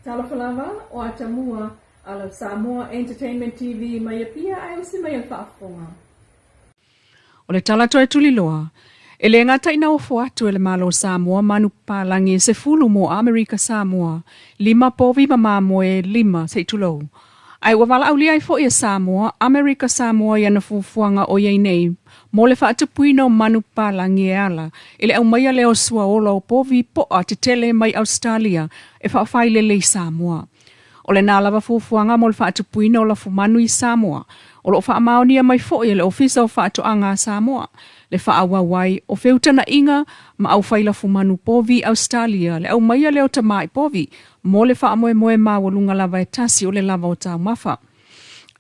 Talofa lava o Atamua a lau Samoa Entertainment TV mai Apia ae usi mai e le faafofoga. O le tala toe tuliloa, e le gata ina ofo atu e le Malo o Samoa manupapalagi e 10 mo Amerika Samoa, lima povi ma mamoe lima se i tulou. Ae ua valaaulia ai foi e Samoa, Amerika Samoa i ana fuafuaga o i ai nei mo le faatupuina o manupapalagi e ala i le aumaia lea o suaola o povi po'a tetele mai Ausetalia e faafailele i Samoa. O lena lava fuafuaga mo le faatupuina o lafumanu i Samoa, o lo o faamaonia mai foi e le Ofisa o Faatoaga a Samoa, le faaauau ai o feutagaiga ma aufai lafumanu povi i Ausetalia le aumaia lea o tamai povi mo le faamoemoe maualuga lava e tasi o le lava o taumafa.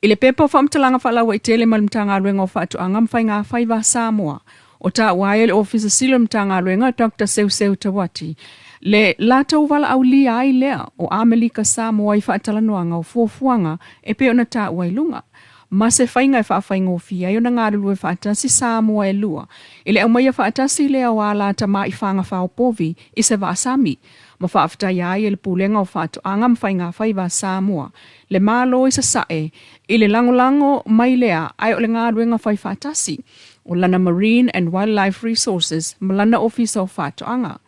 I le pepa o faamatalaga faalauaitele mai le Matagaluega o Faatoaga ma Faiga Faiva a Samoa, o taua ai e le Ofisa Sili o le Matagaluega Doctor Seuseu Tauati le latou valaaulia ai lea o Amelika Samoa i faatalanoaga o fuafuaga e pei ona taua i luga, ma se faiga e faafaigofie ai ona galulue faatasi Samoa e lua i le aumaia faatasi lea o ala tamai faga povi i se vaasami, ma faafetaia ai e le Pulega o Faatoaga ma Faiga Faiva a Samoa le Malo i Sasae i le lagolago mai lea ae o le galuega fai faatasi o lana Marine and Wildlife Resources ma lana Ofisa o Faatoaga.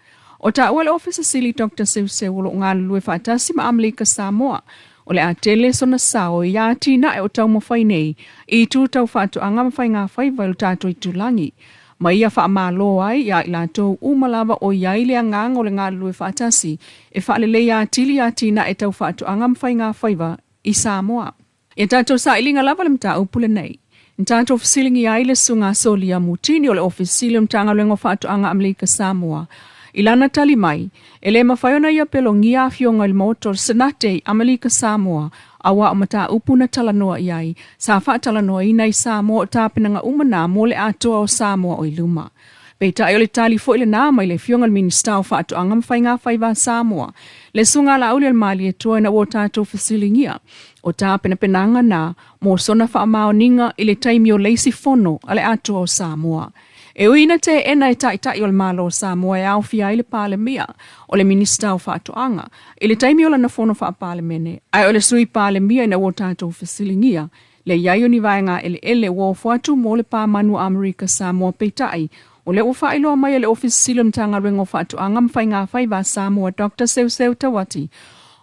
O taua le Ofisa Sili Dr Seuseu o lo o galulue faatasi ma Amelika Samoa, o le a tele sona sao i atinae o taumafai nei i itu tau faatoaga ma faiga faiva i lo tatou itulagi, ma ia faamalo ai ia i latou uma lava o i ai le agaga o le galulue faatasi e faaleleia atili atinae tau faatoaga ma faiga faiva i Samoa. Ia tatou sailiga lava le mataupu lenei. Na tatou fesiligia ai le Susuga Solia Mutini o le Ofisa Sili o le Matagaluega o Faatoaga Amelika Samoa i lana tali mai, e le mafai ona ia pelogia afioga i le Maota o le Senate i Amelika Samoa aua o mataupu na talanoa i ai sa faatalanoaina i Samoa o tapenaga uma na mo le atoa o Samoa o i luma. Peitai o le tali foi lena mai le afioga i le Minisita o Faatoaga ma Faiga Faiva a Samoa, le Susuga Laauli o le Malietoa ina ua tatou fesiligia o tapenapenaga na mo sona faamaoniga i le taimi o le isi fono a le atoa o Samoa. E ui ina teena e taitai o le Malo o Samoa e aofia ai le Palemia, o le Minisita o Faatoaga, i le taimi o lana fono faa-Palemene, ae o le Sui Palemia ina ua tatou fesiligia le i ai o ni vaega eleele ua ofo atu mo le pāmanu o Amerika Samoa. Peitai, o lea ua faailoa mai e le Ofisa Sili o le Matagaluega o Faatoaga ma Faiga Faiva a Samoa Doctor Seuseu Tauati,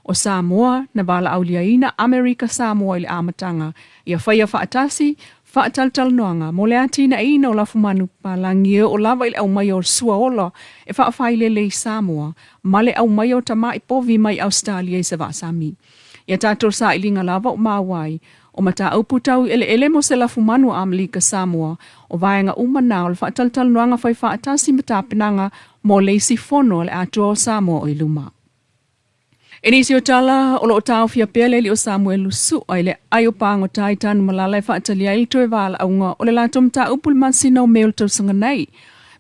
o Samoa na valaauliaina Amerika Samoa i le amataga ia faia faatasi faatalatalanoaga mo le atinaeina o lafumanu papalagi e oo lava i le aumaia o le suaola e faafailele i Samoa ma le aumaia o tamai povi mai Ausetalia i se vaasami. Ia tatou sailiga lava o maua ai, o mataupu tau i eleele mo se lafumanu a Amelika Samoa, o vaega uma na o le faatalatalanoaga fai faatasi ma tapenaga mo le isi fono a le Atoa o Samoa o i luma. I nisi o tala, o lo o taofia pea le alii o Samuelu Su'a i le ai o Pagota i Tanumalala e faatali ai le toe valaauga o le latou mataupu i le masina o Me o le tausaga nei.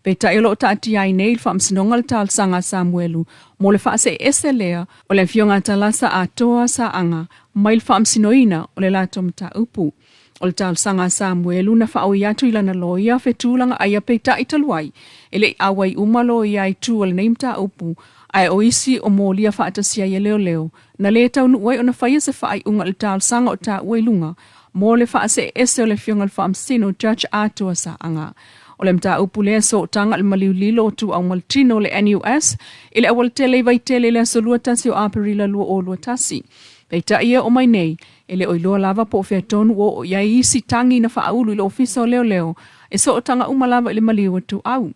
Peitai o lo o taatia ai nei i le Faamasinoga le talosaga a Samuelu mo le faaseese lea o le Afioga a Talasa Atoa Saaga mai le faamasinoina o le latou mataupu. O le talosaga a Samuelu na faaoi atu i lana loia fetulaga aia peitai talu ai e le i auai uma loia i tua o lenei mataupu, ae o isi o molia faatasi ai e leoleo na le taunuu ai ona faia se faaiuga i le talosaga o taua i luga mo le faaseese o le Afioga i le Faamasino Judge Atoa Saaga. O le mataupu lea e sootaga i le maliu lilo o Tuau Malutino o le NUS i le aualatele i Vaitele i le aso 21 o Aperila 2021. Peitai e oo mai nei, e le o iloa lava po o fea tonu ua oo i ai isi tagi na faaulu i le Ofisa o Leoleo e sootaga uma lava i le maliu o Tuau.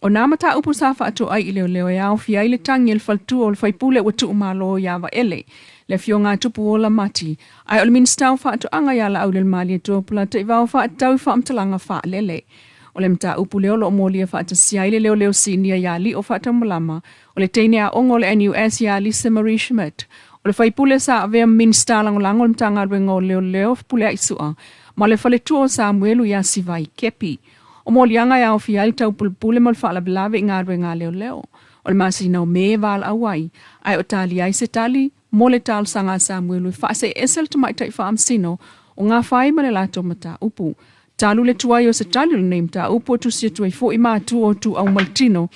O nā mataupu sa faatoai i leoleo e aofia ai le tagi a le faletua o le faipule ua tuumalo iā Vaele, le Afioga a Tupuola Mati, ae o le Minisita o Faatoaga ia Laaulialemalietoa Polataivao faatatau i faamatalaga faalele. O le mataupu lea o lo o molia faatasia ai le leoleo sinia iā Lio Faataumalama, o le teine aoga o le NUS iā Lisa Marie Schmidt, o le faipule sa avea ma Minisita Lagolago o le Matagaluega o Leoleo Fepuleai Sua, ma le faletua o Samuelu iā Sivai Kepi. O moliaga e aofia ai le taupulepule ma le faalavelave i galuega a leoleo. O le masina o Me e valaau ai, ae o talia ai se tali mo le talosaga a Samuelu e faaseese le tamaitai faamasino o Gafai ma le latou mataupu. Talu le tuai o se tali o lenei mataupu o tusi atu ai foi matua o Tuau Malutino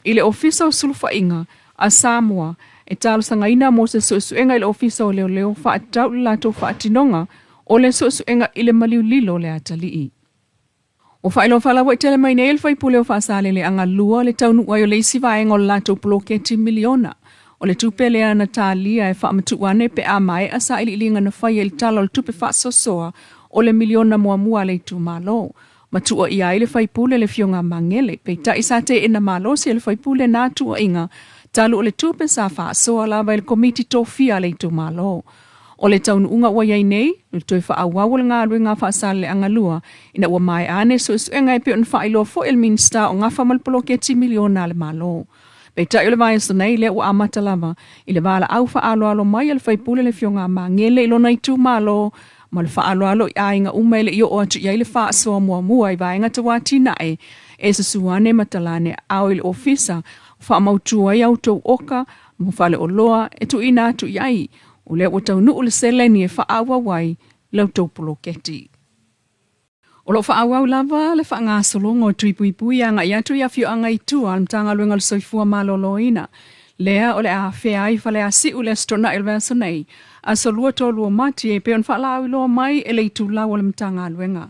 i le Ofisa o Sulufaiga a Samoa e talosagaina mo se suesuega i le Ofisa o Leoleo faatatau i le latou faatinoga o le suesuega i le maliu lilo o le atalii. Ua faailoa faalauaitele mai nei e le faipule o Faasaleleaga 2 le taunuu ai o le isi vaega o le latou poloketi miliona. O le tupe lea na talia e faamatuu ane pe a maea sailiiliga na faia i le Tala o le Tupe Faasoasoa o le miliona muamua a le itumalo. Ma tuuaia ai le faipule le Afioga Magele, peitai sa teena malosi e le faipule na tuuaiga talu o le tupe sa faasoa lava i le komiti tofia a le itumalo. O le taunuuga ua i ai nei, o le toe faaauau o le galuega a Faasaleleaga 2 ina ua maea ane suesuega e pei ona faailoa foi e le Minisita o gafa ma le poloketi miliona a le Malo. Peitai o le vaiaso nei lea ua amata lava i le valaau faaaloalo mai a le faipule le Afioga a Magele i lona itumalo ma le faaaloalo i aiga uma e le i oo atu i ai le faasoa muamua i vaega tau atinae e susu ane ma talane aao i le ofisa faamautu ai a outou oka ma faleoloa e tuuina atu i ai o lea ua taunuu le seleni e faaauau ai la outou poloketi. O lo o faaauau lava le faagasologa o tui puipui agai atu i afioaga i tua a le Matagaluega o le Soifua Maloloina, lea o le a afea ai Faleasiu i le Aso Toonai o le vaiaso nei, aso 23 o Mati e pei ona faalauiloa mai e le itulau o le Matagaluega.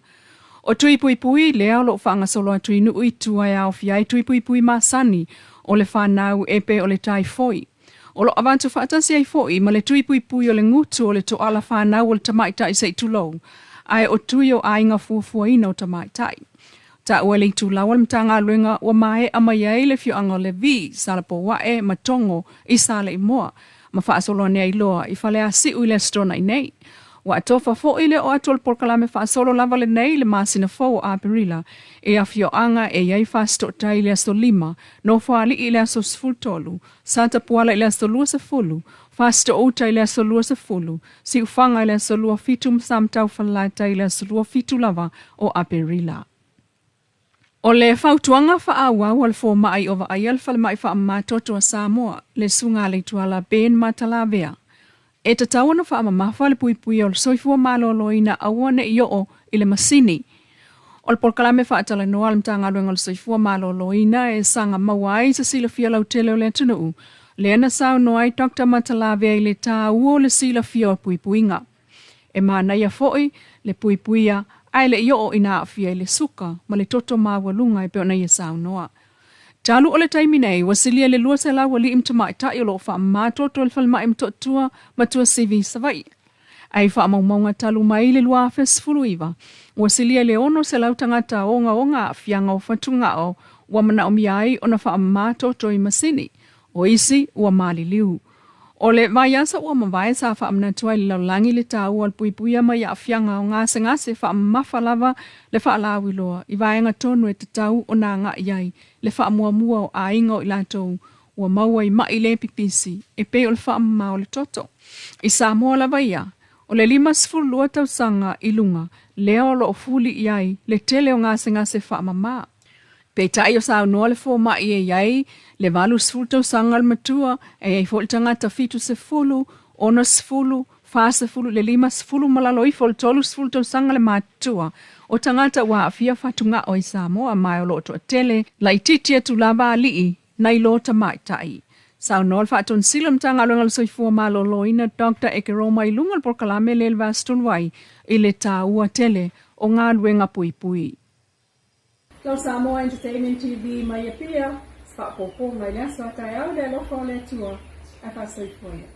O tui puipui lea o lo o faagasolo atu i nuu i tua e aofia ai tui puipui masani o le fanau e pei o le taifoi. O lo o avatu faatasi ai foi ma le tui puipui o le gutu o le toala fanau o le tamaitai se i tulou, ae o tui o aiga fuafuaina o tamaitai. Taua e le itulau a le Matagaluega ua maea mai ai le afioaga o Levi, Salapouae ma Togo i Saleimoa ma faasolo ane ai loa i Faleasiu i le Aso Toonai nei. Ua atofa foi le oo atu o le polokalame faasolo lava lenei i le masina fou o Aperila i afioaga e i ai Fasitootai i le aso 5, Nofoalii i le aso 13, Satapuala i le aso 20, Fasitoouta i le aso 20, Siufaga i le aso 27 ma Samatau Falelatai i le aso 27 lava o Aperila. O le fautuaga faaauau a le fomai o vaaia le falemai faamamatoto a Samoa, le Susuga a Leituala Ben Matalavea, e tatau ona faamamafa le puipuia o le soifua maloloina aua ne i oo i le masini. O le polokalame faatalanoa a le Matagaluega o le Soifua Maloloina e saga maua ai se silafia lautele o le atunuu, lea na saunoa ai Doctor Matalavea i le taua o le silafia o puipuiga. E manaia foi le puipuia ae le i oo ina aafia i le suka ma le toto maualuga e pei ona ia saunoa. Talu o le taimi nei, ua silia i le 200 alii ma tamaitai o lo o faamama toto i le falemai Motootua ma Tuasivi i Savaii. Ae i faamaumauga talu mai le 2019, ua silia i le 600 tagata ogaoga aafiaga o fatugao ua manaomia ai ona faamama toto i masini, o isi ua maliliu. O le vaiaso ua mavae sa faamanatu ai le lalolagi le taua o le puipuia mai aafiaga o gasegase faamamafa lava le faalauiloa i vaega tonu e tatau ona agai ai le faamuamua o aiga o i latou ua maua i ma'i le pipisi e pei o le faamama o le toto. I Samoa lava ia, o le 52 tausaga i luga lea o lo o fuli i ai le tele o gasegase faamama. Peitai o saunoa le fomai e i ai le 80 tausaga le matua, e i ai foi le tagata 70, 60, 40 i le 50 ma lalo ifo o le 30 tausaga le matutua o tagata ua aafia fatugao i Samoa ma o lo o toatele laitiiti atu lava alii nai lo tamaitai. Saunoa le Faatonisila o le Matagaluega o le Soifua Maloloina Doctor Ekeroma i luga o le polokalame lea i le Vaiaso Talu ai i le taua tele o galuega puipui. Lau Samoa Entertainment TV mai Apia, se faaopoopoga i le aso a taeao i le alofa o le Atua ae faasoifua ia.